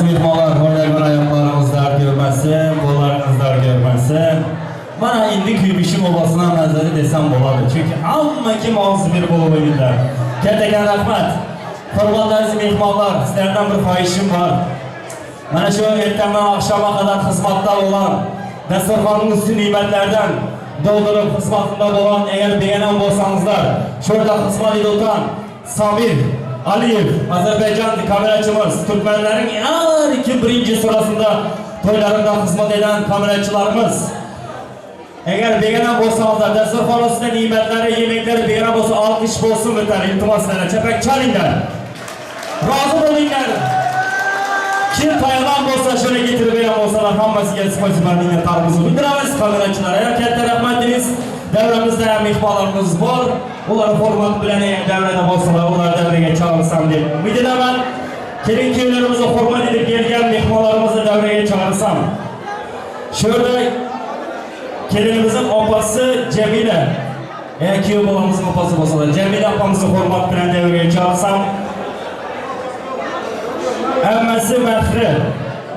mehmonlar, hoylar aýaklaryňyz dert görmesin, gollaryňyz dert görmesin. Mana indi Küýbüşiň obasyna menzedi desem bolady. Çünki hamma kim agzybir bolup oýnaýlar. Kätekan rahmat. Hormatly aziz mehmonlar, sizlerden bir haýyşym bar. Mana şu ertenden akşama kadar hyzmatda bolan, dasturhanyň üsti nimetlerden dolduryp hyzmatynda bolan eger begenen bolsaňyzlar, şurada hyzmat edip oturan Sabir Aliýew, Azerbaýjan kameraçymyz, türkmenleriň her iki birinji syrasynda toýlarynda hyzmat eden kameraçylarymyz. Eger begenen bolsaňyzlar, dasturhanyň üstünde nimetleri, ýemekleri begenen bolsa alkyş bolsun lütfen, iltimas sizlerden, çepek çalyňlar. Razy bolyňlar. Kim taýalan bolsa, şöyle getirip beren bolsalar, hammasiga spasiba minnetdarymyzy bildiramiz kameraçylara. Katta rahmat deymiz. Döwremizde mehmonlarymyz bor. Ular hormat bilen eger döwrede bolsalar, ular döwrege çagyrsam dep umyt edemen. Kelin kiyevlerimizi hormat edip gelgen mehmonlarymyzy döwrege çagyrsam. Şöyle kelinimizin opası Cemile. Eger kiyev balamyzyň opasy bolsalar, Cemile apamyzy hormat bilen döwrege çagyrsam. Hemmesi Mähri.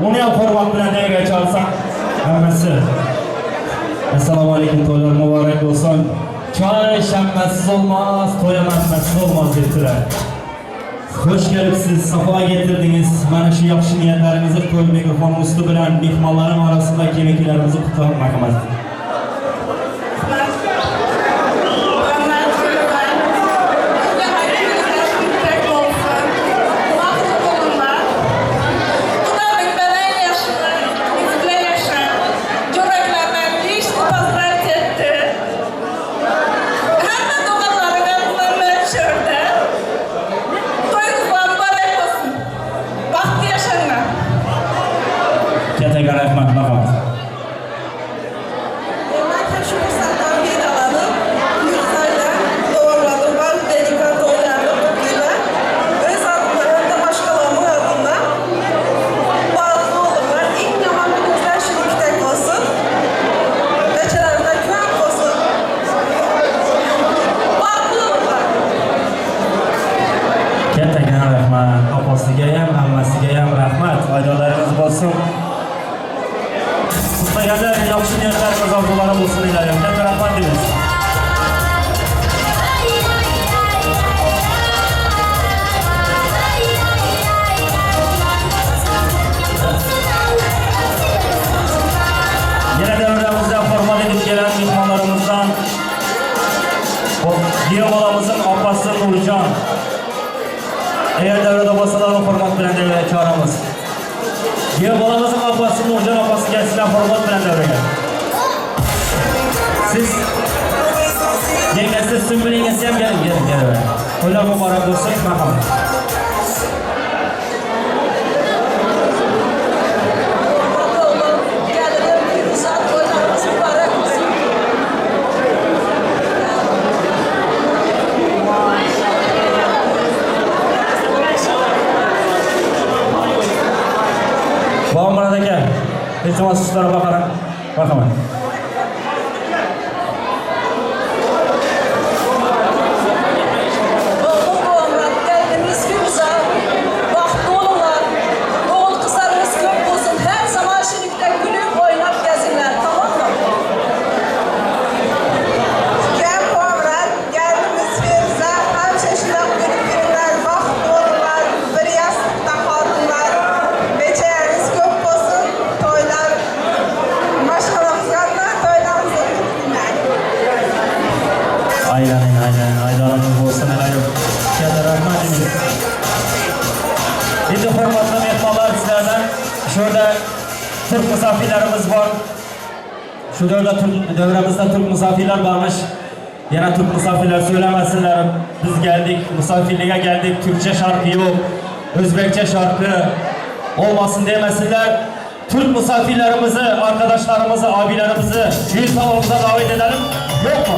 Ony hem hormat bilen döwrege çagyrsam. Hemmesi. Essalamu aleýkum toýlar mübarek bolsun. Çaý şämmesiz olmaz, toýam ämmesiz olmaz diýipdiler. Hoş gelipsiz, sapa getirdiňiz. Mana şu ýagşy niýetleriňizi toý mikrofonyň üsti bilen myhmanlaryň arasynda kemeklerimizi gutlap marhamat. Hemme doganlaryňa Muhammet şörde. Toýuňyzlar mübarek bolsun. Bagtly ýaşaňlar. Kätege rahmat marhamat. Men hem şu pursatdan peýdalanyp, Firuzaýdan doganlaryň bar nika toýlaryny gutlaýman. Öz adymdan hem-de maşgalamyň adyndan bagtly boluňlar. Iň ýaman günüňizler şunuňky dek bolsun. Beçeleriňize köp bolsun. Bagtly boluňlar. Kattakon rahmat. Opasiga ham, ammasiga ham rahmat. Foydalaringiz bo'lsin. Kutlaganlar yaxshi niyatlarimiz, orzulari bo'lsin iloyim. Katta rahmat deymiz. Yana davramizda hurmat edip gelen mehmonlarimizdan Giyev bolamizning opasi Nurjon. Eger davrada bo'lsalar hurmat bilan davraga chaqiramiz. Giyev bolamizning opasi Nurjon opasi kelsinlar hurmat bilan davraga. Siz yengasi Sumbul yengasi ham keling, keling, keling. To'ylar muborak bo'lsin, marhamat. Hurmatly oglum, gelinim Firuza toýlaryňyz mübarek bolsun. Bobomurod aka, iltimos shu tarafga qarang. Marhamat. Oglum Bobomurad, gelinimiz Firuza, bagtly boluňlar. Ogul gyzlaryňyz köp bolsun. Her zaman şeýlelikde gülüp oýnap geziňler, tamammy? Gel Bobomurad, gelinimiz Firuza, hemişe şundak gülüp ýörüňler, bagtly boluňlar, bir ýassykda galyňlar. Beçeleriňiz köp bolsun, toýlar maşgalamyzga toýlarymyzda gutlaýman. Aylaning, aylaning, aylaningiz bo'lsin, iloyim. Katta rahmat deymiz. Endi hurmatli mehmonlar sizlardan shu yerda turk misofirlarimiz bor. Shu davrda turk davramizda turk misofirlar bormish. Yana turk misofirlar so'ylamasinlar. Biz geldik, misofirlikka geldik. Türkçe şarkı yok. Özbekçe şarkı olmasın demesinler. Türk misafirlerimizi, arkadaşlarımızı, abilerimizi düğün salonumuza davet edelim. Yok mu?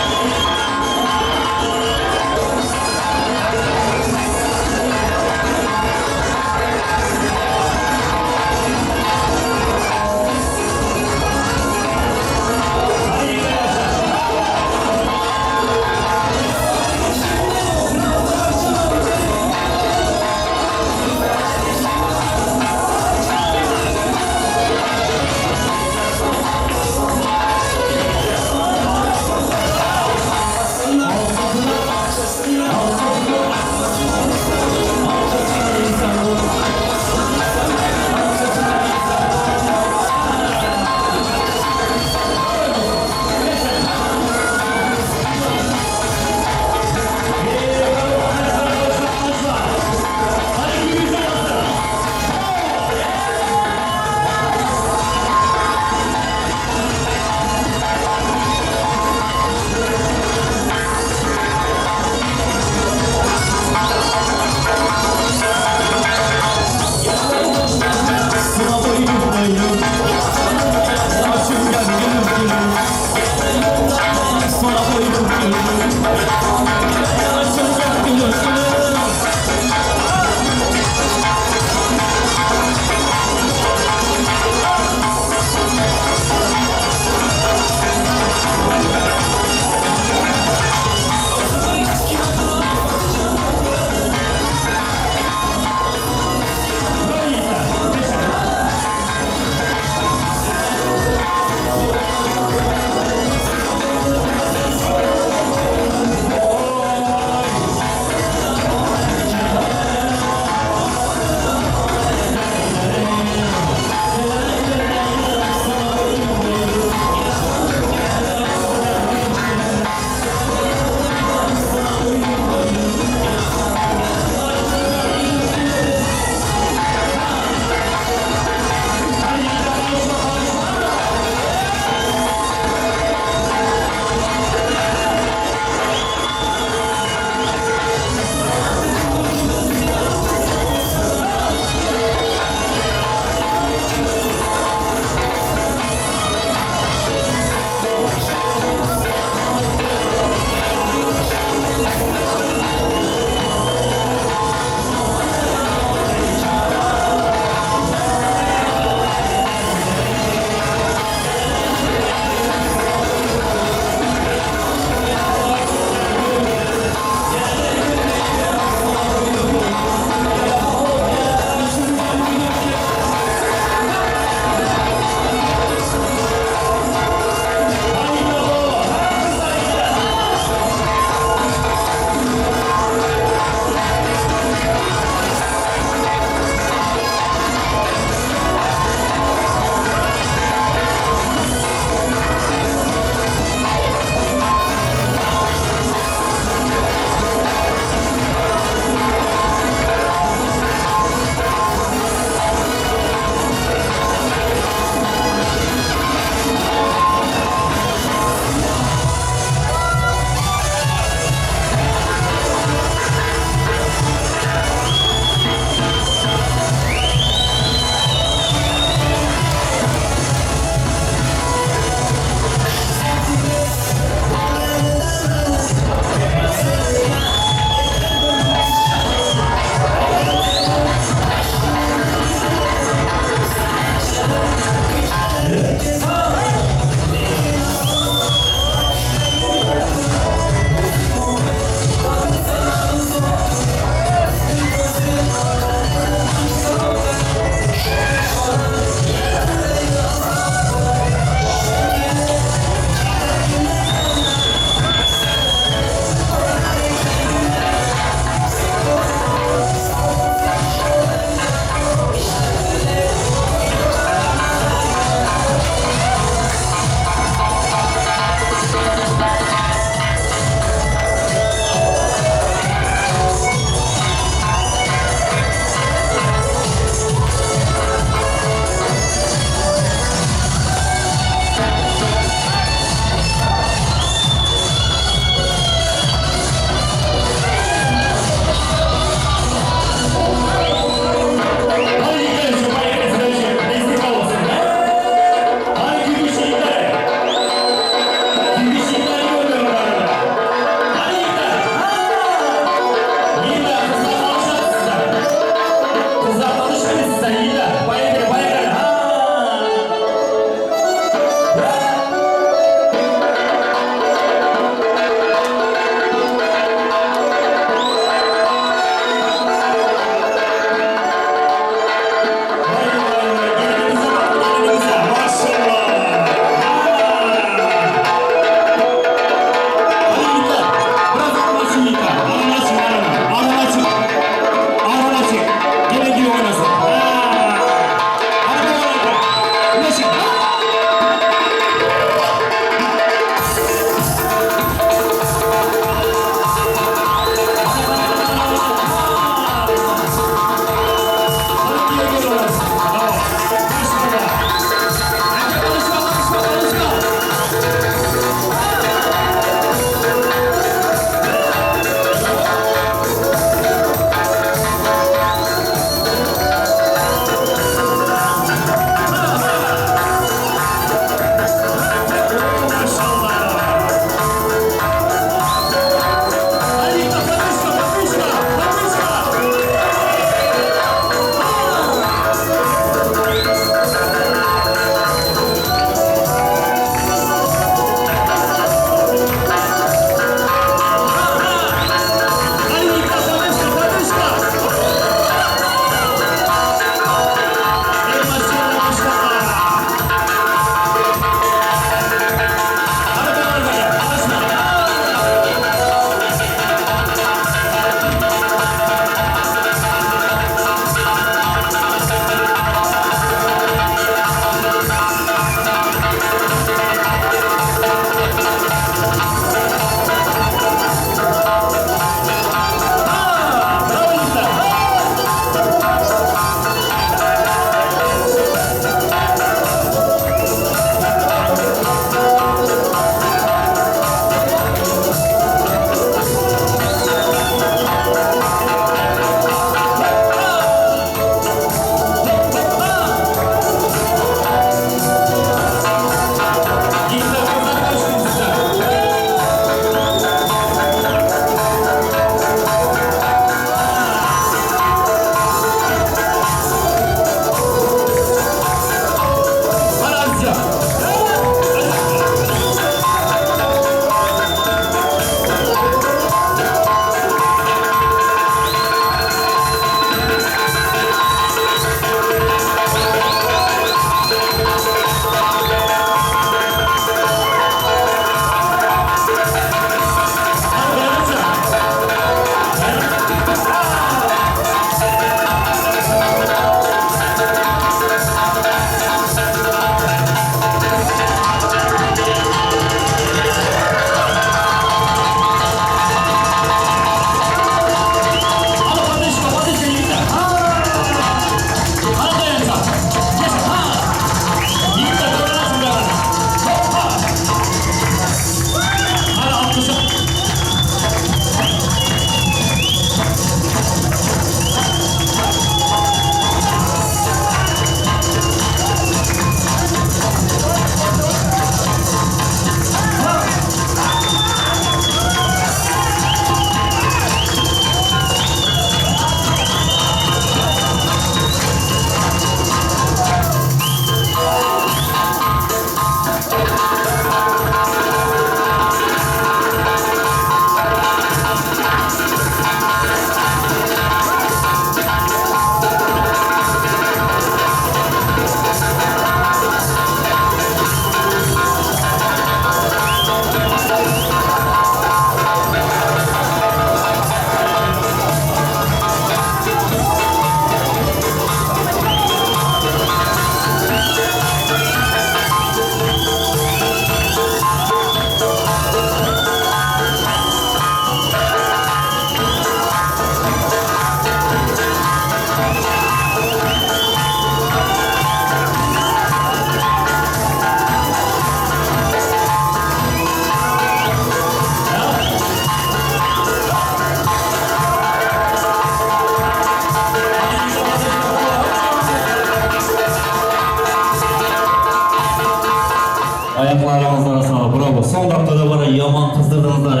Çykardyňyzlar.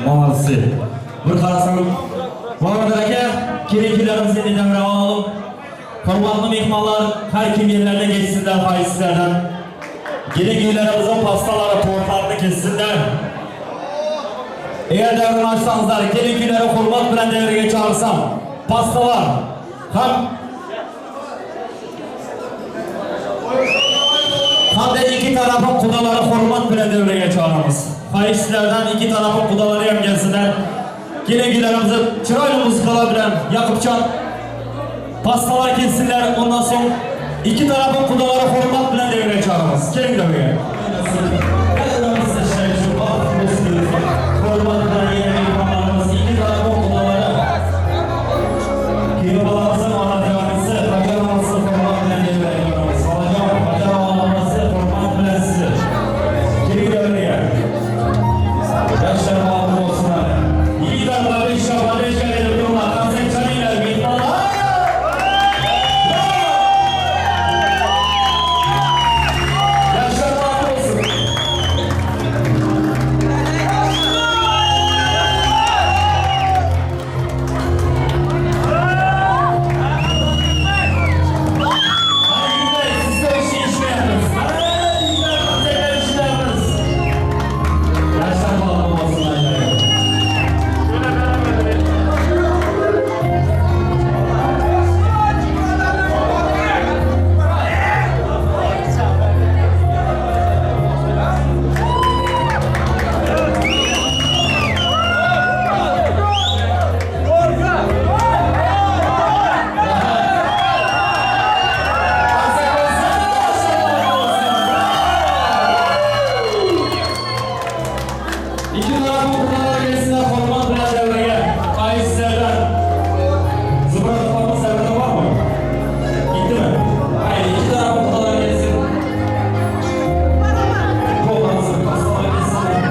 Молодцы. Bir garasaň, Babadyr aka, kelinkilerimizi indi döwre alalym. Hormatly myhmanlar, her kim ýerlerine geçsinler haýyş sizlerden. Gelin-giýewlerimiziň pastalary, tortlaryny kessinler. Eger döwrüni açsaňyzlar, gelin-giýewleri hormat bilen döwrege çagyrsam, pastalar hem Hem-de iki tarapyň gudalary hormat bilen döwrege çagyrarys. Haýyş sizlerden iki tarapyň gudalary hem gelsinler. Gelin-giýewlerimizi çyraýly muzikalar bilen Ýakupjan pastalar kessinler. Ondan soň iki tarapyň gudalary hormat bilen döwrege çagyrarys. Geliň döwrege. Hormat bilen ýene myhmanlarymyz iki tarapyň gudalary. Giýew balamyzyň anajanysy, Hajar anasy hormat bilen döwrege çagyrarys. Balajan, Hajar anasy hormat bilen sizi. Geliň döwrege. Ýaşlar bagtly bolsunlar. Ýigitler babeşka babeşka edip durlar. Konsert çalýarlar myhmanlar. Bravo! Ýaşlar bagtly bolsun. Hadi ýigitler, siz de işi işleýärsiňiz. Hadi ýigitler, konsertler işleýärsiňiz. Ýaşlar bagtly bolsun aýdaýyn. Konsert bolsun, ýaşlar bagtly bolsun. Bravo! Iki tarapyň gudalary gelsinler hormat bilen döwrege. Haýyş sizlerden. Zıbratlarymyz serde barmy? Gitdimi? Haýyr, iki tarapyň gudalary gelsin. Kollarymyzy pastalar kessinler.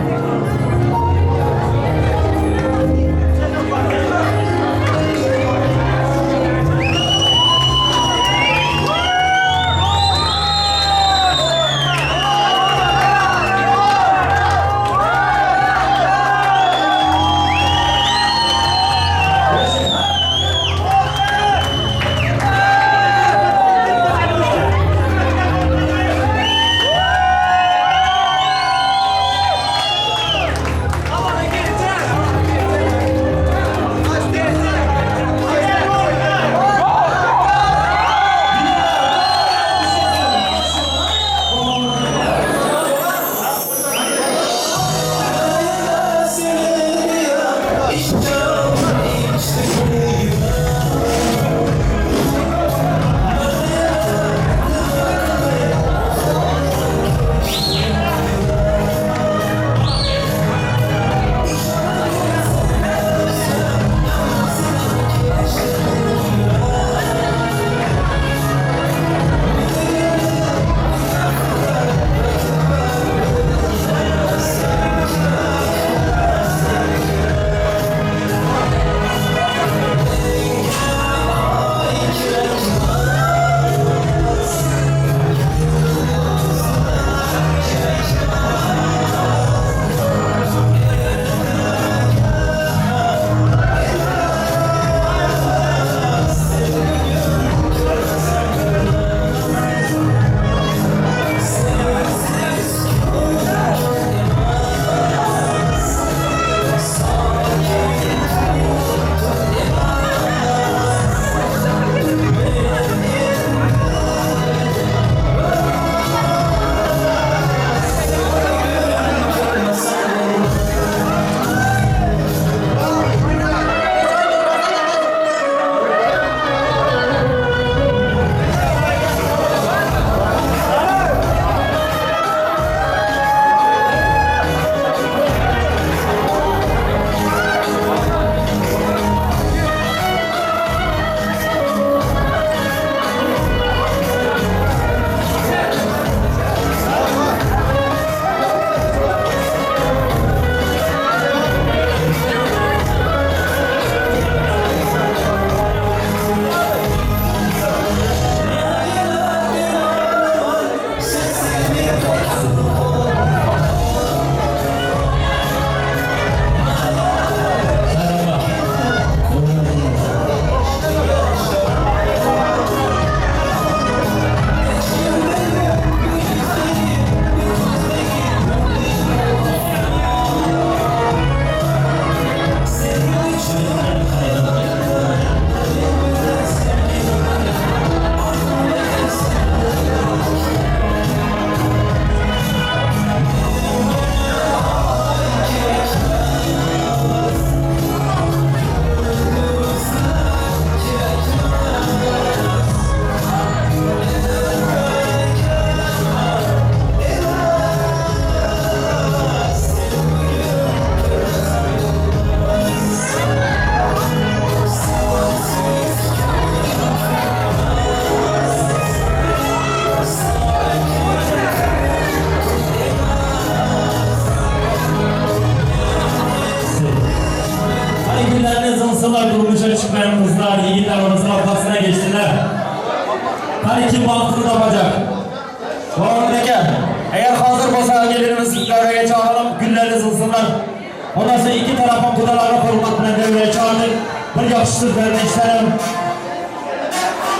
olsalar durmuşa çıkmayan kızlar, yiğitler odasının ortasına geçtiler. Hani kim bahtını tapacak? Muhammed aka, eğer hazır bolsa gelinimiz devreye çağıralım, güllerini sılsınlar. Ondan sonra iki tarafın kudalarını hürmet bilen devreye çağırdık. Bir yakşı sözlerini işlerim.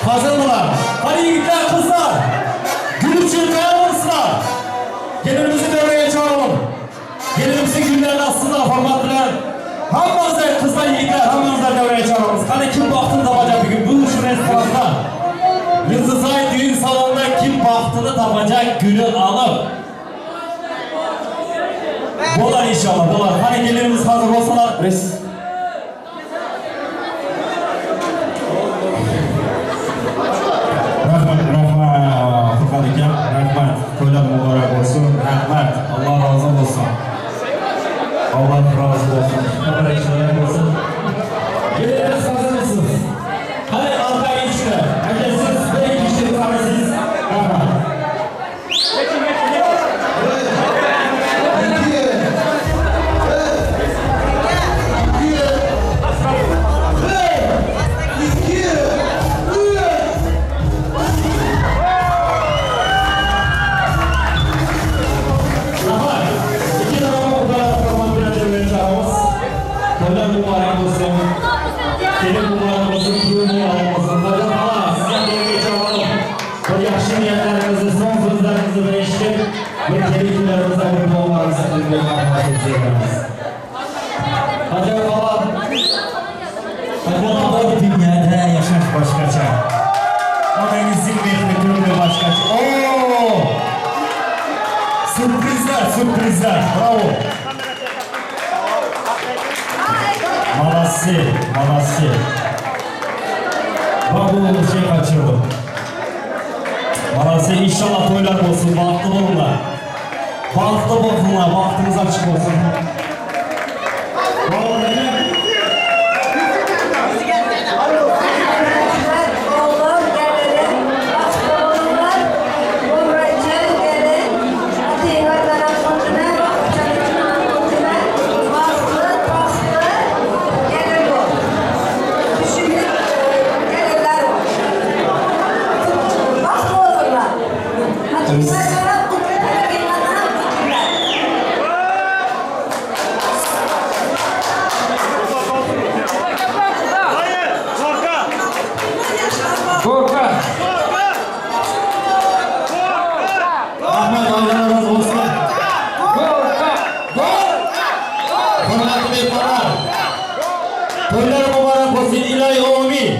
Hazır mılar? Hadi yiğitler, kızlar. Gül için dayanmışsınlar. Gelinimizi devreye çağıralım. Gelinimizin güllerini aslında hürmet bilen. Hammamızda kızlar, yiğitler, hammamızda devreye çağıralım. Hani kim bahtını tapacak bugün bu şu restoranda? Yıldızay düğün salonunda kim bahtını tapacak gülü alıp. Bolar inşallah, bolar. Hani gelinimiz hazır olsalar. Res. Rahmat, rahmat, Furqat aka, rahmat. To'ylar muborak bo'lsin. Rahmat. Alloh rozi bo'lsin. Alloh rozi bo'lsin. Kabarak ishlar bo'lsin. Gelinimiz hazırmısınız? Hadi arkaya geçin. Aka siz bir kişi tanesiz. Rahmat. Rahmat. İki tarafa bu kadar format bilen devreye çağırmamız. Toylar mübarek olsun. Gelin mübarek olsun, düğün mübarek olsun. Hocam hala sizden devreye çağıralım. Bu yaxshi niyatlarınızı, son sözlerinizi değiştirip ve gelin günlerimize bir dualarınızı kılmayı marhamat edeceğiz. Hocam hala. Hocam hala dünyada yaşaş başkaça. Onanızın mehri türlü başkaça. Oo! Sürprizler, sürprizler. Bravo. Молодцы, молодцы. Bak bu şey kaçırdım. Молодцы, inşallah toylar olsun, bahtlı olunlar. Bahtlı olsunlar, bahtınız açık olsun. Bravo benim. Oğlan gelin, oğlanlar Umreçen gelin, Atiye tarafından, çalışmanın bahtlı, tahtlı gelin bu. Düşünün gelinler var. Bahtlı olurlar. Atiye taraf, kutlular. Hayır, korka. Korka. Rahmet Allah razı olsun. Korka. Hürmetli mehmanlar. Toylar mübarek olsun ilahi amin.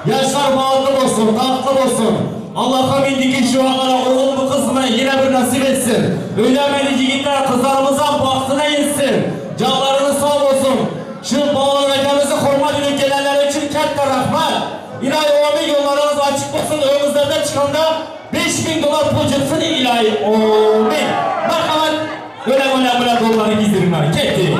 Yaşlar bahtlı olsun, tahtlı olsun. Allah'a bindiki şu anlara oğul mu kız mı yine bir nasip etsin. Ölemedi yiğitler kızlarımıza bahtına yetsin. Canlarınız sağ olsun. Şu bağlı mekanımızı hürmet ile gelenler için katta rahmet. İlahi amin yollarınız açık olsun. Önümüzlerden çıkanda 5000 dolar pul çıksın ilahi amin. Merhamet. Öyle öyle böyle doları gizdirinler. Ketti.